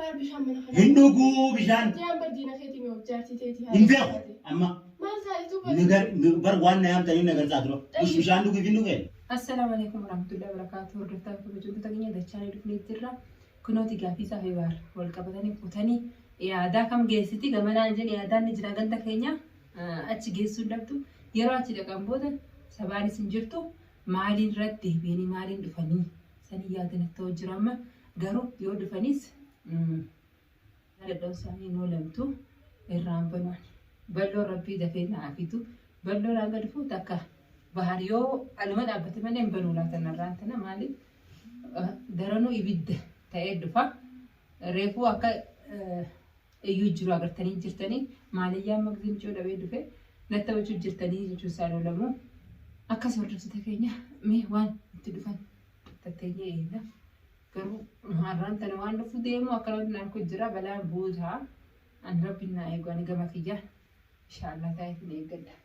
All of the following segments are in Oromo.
Baar bishaan mana kana. Hin dhuguu bishaan. Jaan bar diina keetii mi of jaartii teetii Hin beeku amma. Maal taatetu bar. Nigar bar waan na yaamtanii na garsaa dura. Us bishaan dhugiif hin dhugee. Assalaamu alaikum warahmatullahi wabarakatuh. Hordoftoota kabajamtoota keenya dachaan dhufnee jirra. Kunooti gaaffii isaa fi baar wal qabatanii kutanii yaadaa kam geessiti gamanaan jedhe yaadaan ni jira ganda keenya achi geessuu hin dhabdu. Yeroo achi dhaqan booda sabaanis hin jirtu maaliin irratti deebi'anii maaliin dhufanii sanii yaada natti ta'u jira amma garuu yoo dhufanis dadhabuu isaanii hin oolamtu irraan banuun bal'oon rabbii dafee naa fidu bal'oon hanga dhufu takka bahar yoo aluma dhaabbate malee hin banuu laata narraan tana maaliif daranuu ibidda ta'ee dhufa reefuu akka iyyuu jiru agartanii jirtanii maaliyyaan magzii micoo dhabee dhufe natti taphachuu jirtanii jechuun isaan oolamu akkas hordoftoota keenya mee waan itti dhufan tatteenyee eegna garuu har'aan tana waan dhufu deemu akka namni narku jira balaan buutaa an rabbi naa eegu ani gama kiyya inshaallah taa'eef hin eeggadha.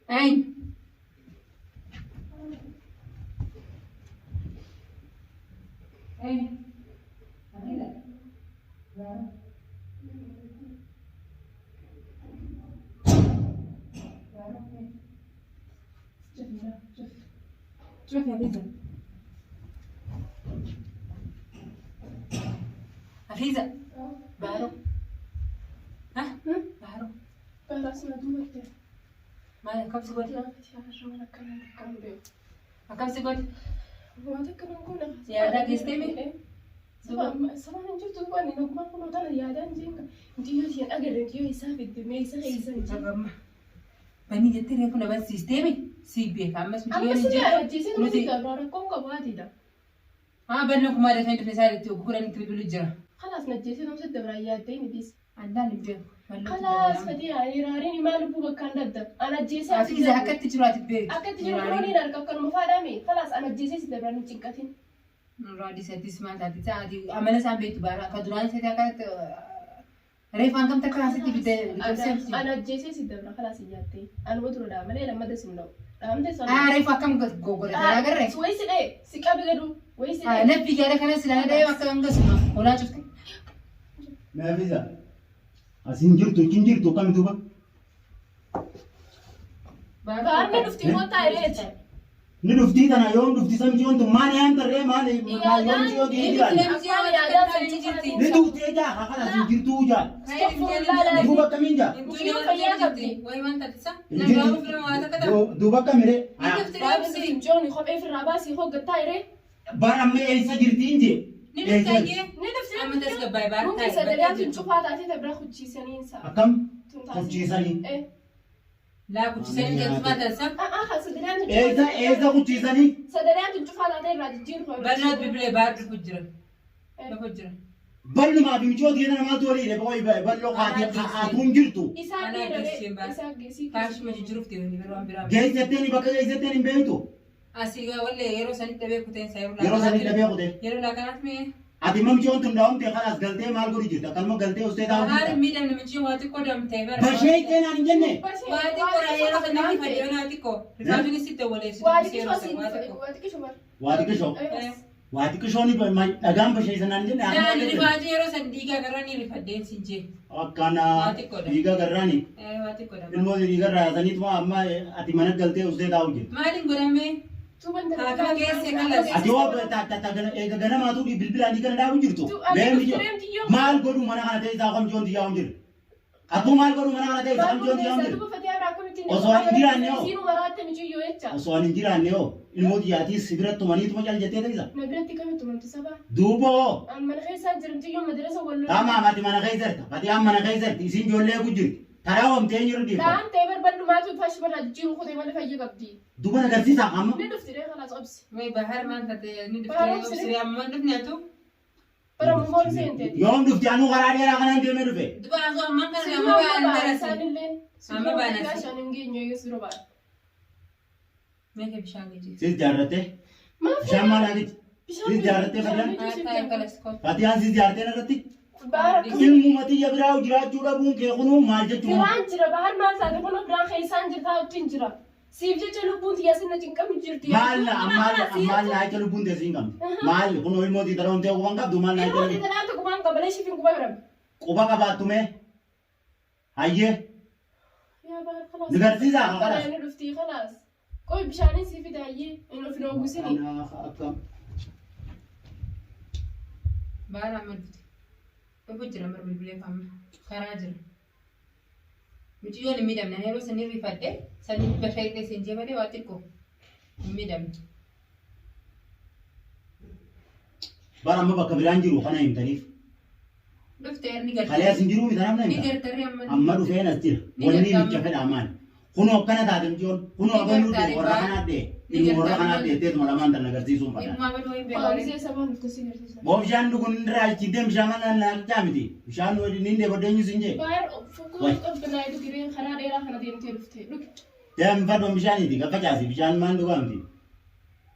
Eenyu? Eenyu? Atiidha? Gaara. Gaara. Cufi cufi. Cufi Hafiiza. Hafiiza. Baaroo. Ha? Baaroo. Baaraas na duubatte. Maal akkam si godhe? Waan akkanaa takka hin beeku. Akkam si godhe? Waan takka nan goone. Yaadaa geessitee mi? Sabaan hin jirtu waan inni ogummaa kun tana yaadaan jeenga. Intiyyoo isheen agarre intiyyoo isaa fidde mee isa keessa hin jiru. Amma banii jettee reefu na barsiistee mi? Si beeka ammas Amma mucayyoo si hin yaada jirtu. ajjeesee Nuti namatti gabraa rakkoon qabu haatiidha. haa banna kumaa dafee dhufe isaa itti gurguranii itti bilbilu jira. Kalaas na ajjeesee namatti gabraa yaaddee ni dhiisa. Allaan hin beeku. Mallootti Kalaas dabalama. fedhii hiraariin himaa lubbuu bakkaan dadda. Ana ajjeesee asi Hafiiza akkatti jiru ati beektu. Akkatti jiru kunoo niin arga akkanuma faadhaami. Kalaas ana ajjeesee si dabraan hin cinqatin. Nurraa dhiisatis maal taate sa'aati amala isaan beektu baara akka duraan isatti akkatti reefu hangam takka asitti bidda bitamseef Ana ajjeesee si dabra kalaas hin yaaddee. Anuma dura dhaamalee lammata sin dha'u. Dhaamte sana. Aa reefu akkam gogodha karaa garree. Wayi si dha'e si qabi gadu wayi si dha'e. Naffi jaala kana silaa dha'ee akka hangasuma olaa cufte. Naafisa. As hin jirtu, achi hin jirtu akkami duuba? Baarni dhufti kottaa ireeti. Ni dhuftii tana yoom dhufti samci yoon tun maal yaan tarree maal maal yoom si yoon hin jiraanne. Ni dhuftee jaa haa kanas hin jirtuu jaa. Duuba akkamiin jaa? Duuba akkamiree? Jooni kophee ofirraa baasii hoggattaa iree. Bar amma eessa jirtiin jee? Ni dhufti ayyee. Ni dhufti. Amma tasgabbaa'e baar Mukti taa'e sagalee tun cufaa taatee ta bira kuchiisaniinsa. Akkam? Kuchiisanii. Laa kuchisanii keessumaa taasisa. Sagaleen tun Eessa eessa kuchiisanii? Sagaleen tun cufaa taatee irraa jijjiiru. Barnoot bibilee baar dhufu jira. Dhufu jira. Ballumaa fi micoota jedhan namaatu walii hidhe boqoyi balloo kaatee kaa'aatuun jirtu. Isaa Anaa geesseen baar. Isaa geessii. Faashuma jijjiiruuf deemanii yeroo waan biraa. Geessatteen bakka geessatteen hin beektu. Asii gaa wallee yeroo sanitti dhabee kuteen isaa yeroo Yeroo sanitti dhabee kutee. Yeroo laaqanaatti mee Ati immoo micoon tun dhaa'umte kalaas galtee maal godhu jirta? Akkanuma galtee ustee taa'u Bahaar jirta. miidhamne michii waa xiqqoo damtee bara. Bashee ittee naan hin jenne. Waa xiqqoo dha yeroo sanitti fadhiyoo naa xiqqoo. Rifaatuunis sitti waleessitu Waa yeroo xiqqishoo san waa xiqqoo. waa xiqqishoo bara. Waa xiqqishoo. Waa xiqqishoo ni dhagaan bashee sanaan hin jenne. Naan rifaatu yeroo san dhiigaa garraa ni rifadheen sin jee. Akkana Waa xiqqoodha. dhiiga garraani. Waa xiqqoodha. Ilmoo dhiiga irraa yaasaniituma amma ati mana galtee ustee taa'u jirta. Maaliin godhamee? Haakama geesse kalas. Ati hoo eega ganamaatu bilbilaan dhiiga na dhaabu jirtu. Mee mijo maal godhu mana kana ta'e isaa kam jiyoon xiyyaa hin jiru. Atuu maal godhu mana kana ta'e isaa kam jiyoon xiyyaa hin jiru. Osoo ani hin jiraanne hoo? Osoo ani hin jiraanne hoo ilmoo xiyyaatii si bira tumaniituma cal jettee ta'isa. Na biratti kamitti tumamti saba? Duuba hoo An mana keessaa jiramti yoo madarasa wal tamaam ati mana keessa jirta. Fatiyaan mana keessa jirti. Isin ijoollee eegu jirti. Taraa oomtee hin jiru dhiirta. Dhaan ta'e barbaaddumaatu faashuma irraa jijjiiruu kutee malee fayya qabdi. Duuba na agarsiisa amma. Ni dhufti ree kalaas obsi. Mee bahar maal taate ni Bahar dhuftee obsire. obsiree amma dhufne atu. Bara mumoon seenteeti. Yoom dhufti anuu karaa dheeraa kanaan deemee dhufe. Duba asoo ammaan kana Sidura amma amma ba'an ba'a darasi. isaanillee. Amma Sidura baana amma si. shan hin geenye eegas dura ba'a. Mee kee bishaan geejjiba. Sis jaarrattee. Maaf Bishaan maal haatichi? Bishaan Sis jaarrattee bishaan Fatiyaan? bituu Haa siif taa'e kenna. kalas koo. Fatiyaan sis jaarteen irratti? Bahar akkam Ilmuma tiyya biraa jiraachuu dhabuun kee kunuu maal jechuudha? Biraan jira bahar maal taate kun biraan keessaan jirta wajjin jira. Siif jecha lubbuun tiyya sinna cinqamu jirti. Maal na maal maal na acha lubbuun teessi hin qabdu. Maal kunoo ilmoo tiyya dhala ontee quban qabdu maal na Ilmoo acha tiyya dhala qubaan qaba leeshif hin quba biram. Quba qabaattu mee? Hayyee. Yaa bahar khalaas. Ni garsiisaa kaa khalaas. Ni dhuftii khalaas. Qoy bishaaniin sii fida hayyee hin of hin oogusini. Kanaaf akkam. Baara amma dhufte. Dhufu jira mar bilbilee amma karaa jira. Mucayyoon hin miidhamne ani yeroo sanii rifadhe sanii bashayitee siin jee malee waa xiqqoo hin miidhamne. Bara amma bakka biraan jiru kana himtaniif. Dhufte ni gartee. Kalee as hin jiruu miti kanaaf na Ni himta. gartarri amma. Amma dhufeen as jira. Ni Wanni gartama. micha fedhaa maali? Kunoo akkana taate mucayyoon. Kunoo Ni abaluu gartaare dhee warra baa. kanaa dhee. Ni Ilma warra gartaare kanaa maal? dhee teetuma lamaan tan agarsiisuun fadhaa. Ilmaa baluu hin beeku. Poolisii sabaan dhufte si garsiisa. Boo bishaan dhuguun irraa achittee bishaan mana naaqchaa miti. Bishaan ni deebadde eenyu siin jee. Bahar fukuu Wai. qabbanaa'ee dhugiree karaa dheeraa kana deemtee dhufte dhugi. Deem fadhoon bishaaniiti gaffa caasi bishaan maan dhugaa miti.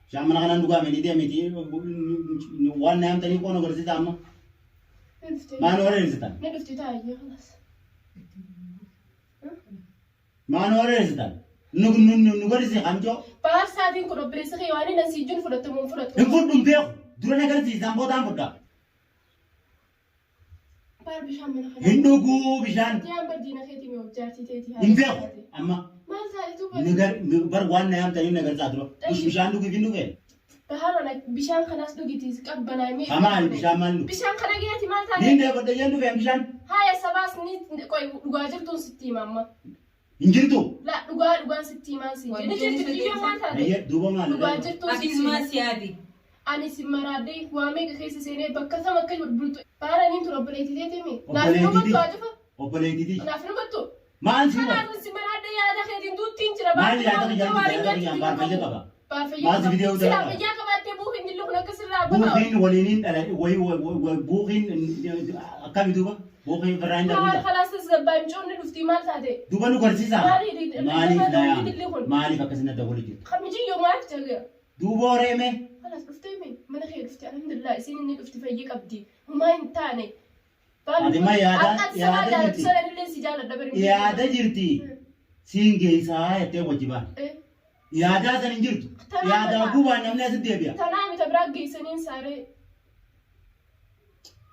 Bishaan mana kanaan dhugaa miti deemiti waan na yaamtanii qoon agarsiisa amma. Ni dhufte. Maan wareersitan? Ni dhufte taayyee khalaas. Maan wareersitan? Nu nu nu nu garsiise kamcoo. Bahar sa'aatiin kun obboleessa kee waan inni asii ijjuun fudhatamu hin fudhatu. Hin fudhu hin beeku. Dura na garsiisaan boodaan fudha. Bahar bishaan mana kana. Hin dhuguu bishaan. Tiyaan bar diina keetii mi of jaartii teetii Hin beeku amma. Maal taate Nu gar nu bar waan na yaamtanii na garsiisaa dura. Ush bishaan dhugiif hin dhugeen. Bahar ana bishaan kanaas dhugitiis qabbanaa'ee. Hamaan bishaan maal dhugu? Bishaan kana geeti maal taate? Niin deebadde jeen dhufeen bishaan. Haaya sabaas ni qoy dhugaa jirtuun sitti hima amma. Hin jirtu. La dhugaa dhugaan sitti himaan si. Ni jirti biyyoo maal taate? Ayyee duuba maal? Dhugaa jirtuun Atis sitti hima. maal siyaati? Ani si maraadhee waa meeqa keessa seenee bakka tam akka bultu. Bahar aniin tura obboleettii teetii mi? Naaf hin hubattu haa cufa. Obboleettiiti. Naaf hin hubattu. Maal si hubatu? Kanaaf si maraadhee yaada keetiin duuttiin jira. Maal yaada kiyyaan duute? Yaada kiyyaan baar fayya qaba. Baar fayya Maal si qaba. fidee Silaa dalagaa? fayyaa qabaattee buufiin dillu kun akka sirraa bahaa. Buufiin waliiniin dhala wayi buufiin akkami duuba? Buufiin firraa hin Bahar darbu. khalaas tasgabbaa'e mucoonni dhuftii maal taate? Duuba nu garsiisaa. Maali- Maaliif na dilli yaamte? kun? Maaliif akkasii na dawwalu jirtu? Mijiyyoo maal jedhe? Duuba horeeme Khalaas dhuftee mi? Mana kee dhufte alhamdulillah isiin inni dhufti fayyee qabdi. Humaa hin taane. Ati ma yaada- Akka ati yaada sabaa jaallattu jirti. sana illee si jaalladha bari. yaada jirti. Siin geessaa jettee wajji baane. Yaadaa san hin jirtu. Tanaa Yaadaa mataa. gubaan namni asitti deebi'a. Tanaa mita biraa geessaniin saaree.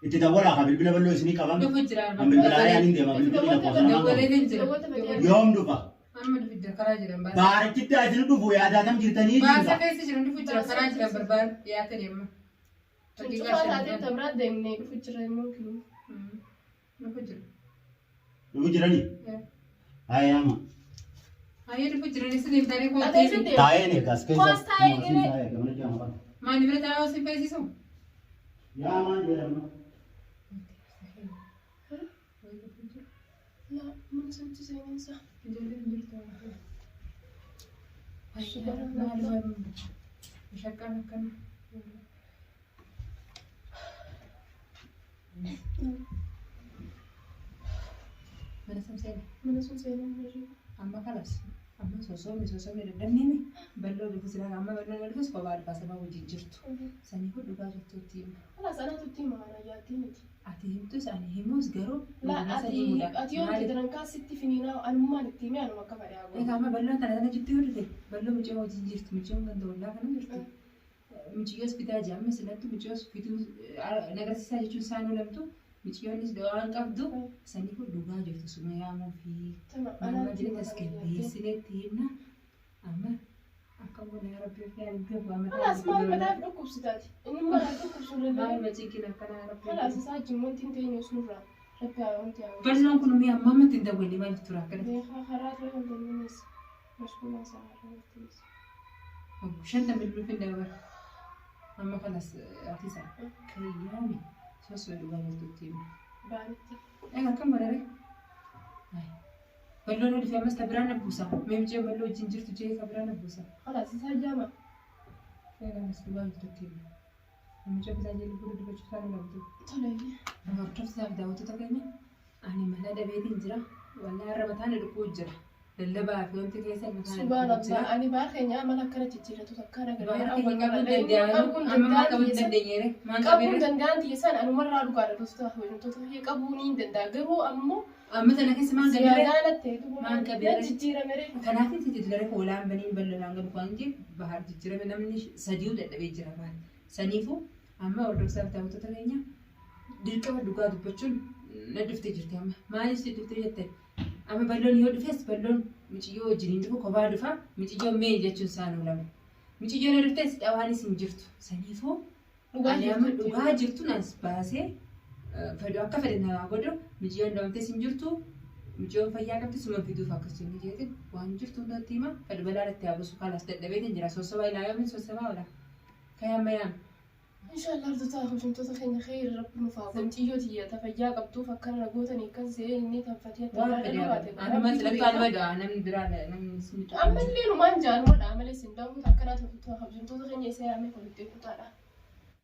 Itti dawwalaa haa bilbila bal'oo isinii qabame. Dhufu jira. An bilbilaa yaan hin deema bilbilli lakkoofsa namaa qabu. Dawwalee jira. Yoom dhufa? Amma dhufu jira karaa jiran baasa. Baarichitti isin dhufu yaadaa tam jirtanii Baasa jirta. keessa jiran dhufu jira karaa jiran barbaadu dhiyaatanii amma. Cufaa taatee ta biraa deemnee dhufu jira immoo kinu. Dhufu jira. Dhufu jiranii? Hayyaama. Hayyee dhufu jiran isin himtanii Ati eessa kootii. deemta? Taa'een eegas keessa. Koos taa'ee gine. Maali bira taa'aa si feesisu? Yaa maal jedhama? Laa mana sanatti seeninsa. Ijoolleen jirtu. Shaqqaan akkana. Mana san seene. Mana sun seenuu hin Amma kalas. Amma sosoomni sosoomni dadhabneemi bal'oo dhufus laala amma bal'oo dhufus kophaa dhufaa sababa wajjin jirtu. Sanii kun dhugaa jirtuutti hima. Khalaas anaatu itti hima kana yaaddi miti. Ati himtus ani himus garuu Laa dhugaa ati sanii himudha. ati yoo Maaliif? jiran kaas sitti finiinaa anummaan itti himee anuma akka fedhe haa godhu. Egaa amma bal'oon tana tana jirti yoo dhufe bal'oo mucayyoo wajjin jirtu mucayyoon ganda ollaa kana jirtu. Mucayyoos fidaa jira amma sinattu mucayyoos fiduu nagarsiisaa jechuun isaan oolamtu mucayyoonis waan qabdu sanii kun dhugaa jirtu suma yaamuu fi Tama nama anaatu jira hima kana yaaddi. tasgabbeessineetti himna amma akka goona yaa rabbi ofii ani beeku amma Khalaas maal mataaf dhukkubsitaati? Inni maal dhukkubsuu maal danda'u? maciikin akkana yaa rabbi. Khalaas isaa wajjin wanti hin teenye sunirraa. Rabbi haa wanti haa godhu. Bal'oon kun mi'a amma ammatti hin dawwalle maaliif tura akkana? Beekaa karaa ture kan kennuunis mashguulaa isaa irratti. Shanta bilbiluu fin dabar. Amma kanas ati isa kayyaami sosoo dhugaa jirtutti hima. Baanitti. Egaa akkam godhare? Bal'oon dhufe ammas ta biraan abbuusa. Mee mucayyoo bal'oo wajjin jirtu jee ka biraan abbuusa. Khalaas isaa jaama. Egaa anas dhugaa jirtutti hima. Mucayyoo bitaa jee lubbuu dubbachuu isaan olamtu. Tole. Hordoftoota fi daawwattoota keenya ani mana dhabeetiin jira. Wallaahi har'a mataan dhukkuu jira. Lallabaa fi wanti keessa nu kana Subhaanallah, ani baar keenya amala akkana jijjiirratu takkaan agarree Baar keenya qabuu danda'an amma maa qabuu hin dandeenyeere maan qabuun qabeere danda'an tiyya anumarraa dhugaadha gosoota hojjettoota kiyya qabuu ni danda'a garuu ammoo amma tana keessa maan qabeere siyaadaanatti Maan qabeere? jijjiiramere. Kanaaf inti jijjiirame hoolaan baniin bal'inaan gad waan jiru bahar jijjiirame namni sadiyu dadhabee jira baal. Saniifuu amma hordofsaaf daawwattoota keenya dirqama dhugaa dubbachuun na dhuftee jirti amma. Maaliif si dhuftee jette? Amma balloon yoo dhufes balloon muciyyoo wajjin hin dhufu kophaa dhufa muciyyoo mee jechuun isaan oolama. Muciyyoo na dhuftes dhawaanis hin jirtu. Saniifuu Dhugaa ani amma jirtu. dhugaa jirtu nas baasee fedhu akka fedhe naa godhu mucayyoon dhabamtes hin jirtu mucayyoon fayyaa qabdi suma fiduuf akkas jennee jeetin waan jirtu hundatti hima fedhu balaa irratti haa buusu kalas dadhabeetin jira sossobaa ilaa yoomiin sossobaa oola kayamma yaam Inshallah hordoftoota hojjettoota keenya kheyri rabbi nuuf haa godhu. Muciyyoo tiyya ta fayyaa qabduuf akkana na gootanii akkas se'ee inni tanfatee akka waan biraa fedhe dhaluu baate haa amma silatti waan badha namni biraa namni sin Ammallee numaan jaanumadha malee sin dawwatu akkanaa hordoftoota hojjettoota keenya isa yaamee walitti kutaadha.